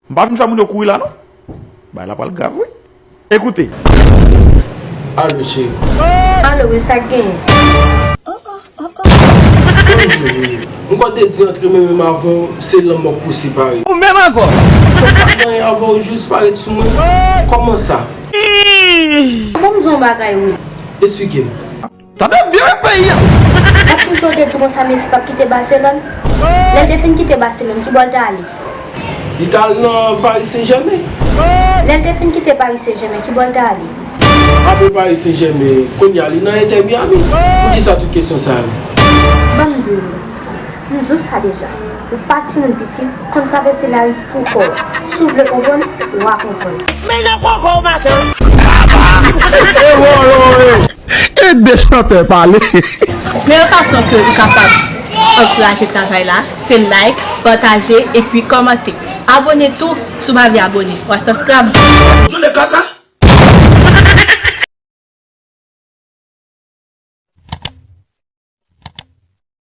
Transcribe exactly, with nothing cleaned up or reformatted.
M pa vin fè moun yo kouri la non. Bagay la pral grav wi. Ekoute. Alo cheri. Alo wi, sa k genyen? Bonjou. M konn te di antre men menm avè w, se lanmò k pou separe. Ou menm ankò. Sa pa gen anyen avè w, jis parèt sou mwen. Kòman sa? Bon, m di yon bagay wi. Esplike m. Tande byen peyi an. M ap toujou te di konsa Messi p ap kite Barcelone. Lè l te fin kite Barcelone, ki bò l t ale? Li t al nan Paris Saint-Germain. Lè l te fin kite Paris Saint-Germain, ki bò l t ale? Apre Paris Saint-Germain, kounye a li nan Inter Miami. Poukisa tout kesyon sa yo? Ban m di w, m di w sa deja. Ou pa timoun piti, konn travèse lari pou kò w. Si w vle konprann, w a konprann. Men nan koko w maten. E de chantè pale. Meyè fason ke ou kapab ankouraje travay la, se like, pataje epi kòmante. Abone tou, si w pa vle abone, w a subscribe. Tande kaka,